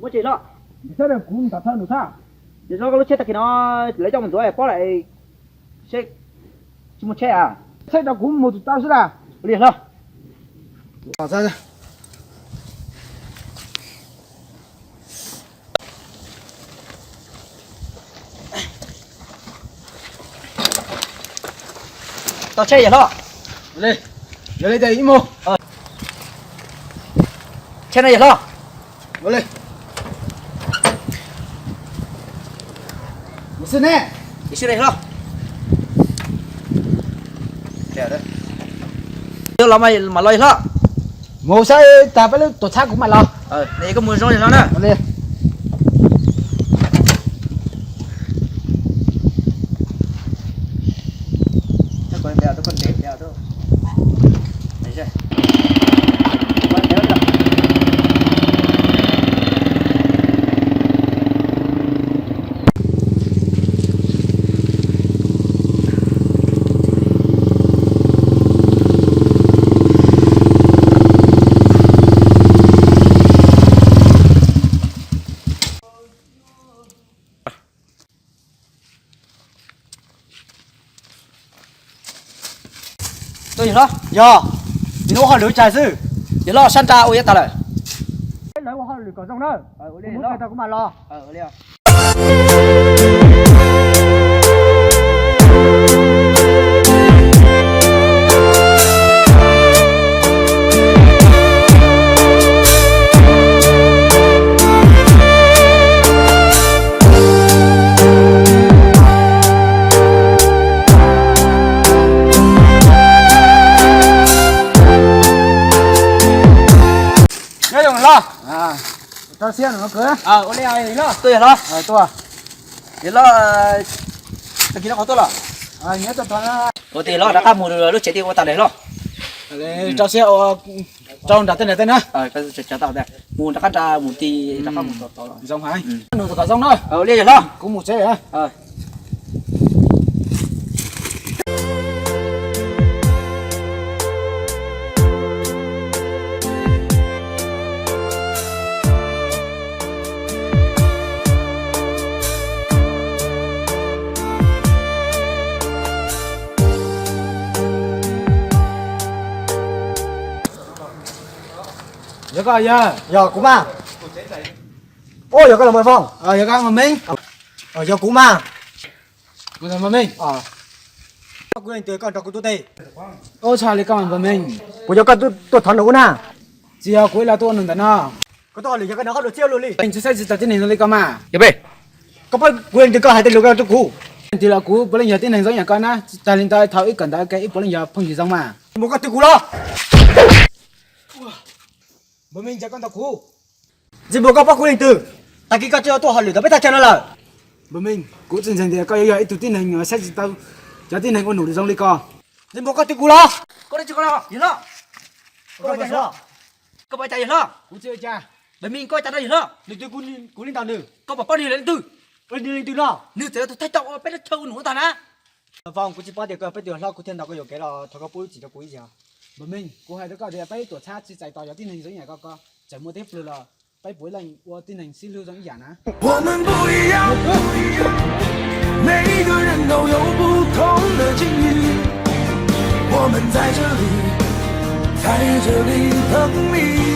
Tsis hlob, kuv ntam thawj nws thab. Yog hlob, koj lub tsheb tag kis no lawv coj mus ntxuav pob lawm, seb tsis muaj tsheb a. Tsheb rau kuv mus tus tau xwb las. Ua li hlob. Tau tsheb yog hlob. Yog li ces ib mus. Tsheb no yog hlob. Mus xwb ne. Ib sij hlob. Los mas los yog hlob. Mus saib tag peb lub tuam txhab kuv mam los. Koj mus zoo yog hlob na. Yog, yog, nws ua hauj lwm tsaig xwb. Yog hlob, sab nrad ua yuav tag lawm. Peb lawv ua hauj lwm kom zoo na. Mus tag kuv mam los. Nyob zoo hlob. Rau siab no kawg. Ua li hlob, tuaj yog hlob. Tuaj. Yog hlob, tag kis no qhov tuaj los. Ua tias hlob rov qab mus lub tsev tiaj ua tag lawm hlob. Rau siab ua rau nram tej nram tej na. Mus rov qab nram mus ti rov qab mus tod tod los. Zoo hais. Nug kom zoo na. Ua li yog hlob. Kuv mus tsev. Yog koj yog? Yog kuv mas. Yog koj los Npawg Foom? Yog koj Npawg Meej? Yog kuv mas. Npawg Meej, koj kuv leej twg koj nrog kuv tuaj teb? Ua tshaj li koj Npawg Meej. Kuv yog koj tuaj thov nug ub na. Tsis yog, kuv ib leeg tuaj ua nug ntawm no. Koj tuaj hauj lwm yog koj nrog qhov dua txhiab luaj li. Tsis xav tsis tau tib neeg zoo li koj mas. Yog peb. Koj paub kuv leej twg koj hais tej lus ko rau kuv. Leej twg los kuv puav leej yog tib neeg zoo ib yam koj na, tsis tas li ntawd thaum ib kawm ntawv ke ib puav leej yog phooj ywg zoo mas. Mus koj twg kuv los. Npawg Meej, cas koj ntaus kuv? Ntxim npaum koj paub kuv leej twg? Tag kis koj twb tuaj hauj lwm ntawm peb thaj chaw no lawm. Npawg Meej, kuv txiv ntseeg tias koj yuav yog ib tug tib neeg saib tsis tau cov tib neeg ua num zoo li ko. Ntxim npaum koj twg kuv los? Koj twb tsis koj los yawg hlob. Koj ua cas yawg hlob? Kuv tsis ua cas. Npawg Meej, koj ua cas rau yawg hlob? Nws twg kuv li ntawd nws? Koj puas paub nws yog leej twg? Nws leej twg no? Nws txawm yog tus thawj coj ua peb lub chaw ua num tag na. Foom, kuv tsis paub tias koj yog peb tug hlob, kuv thiaj ntaus koj yuam kev los thov koj pub lub txim rau kuv ib zaug. Npawg Meej, kuv hais rau koj tias peb tuam txhab tsis txais tos cov tib neeg zoo ib yam koj, koj txawm muaj teb plag los peb puav leej ua tij neeg sib hlub zoo ib yam na. 我们不一样，每一个人都有不同的境遇。我们在这里，在这里等你。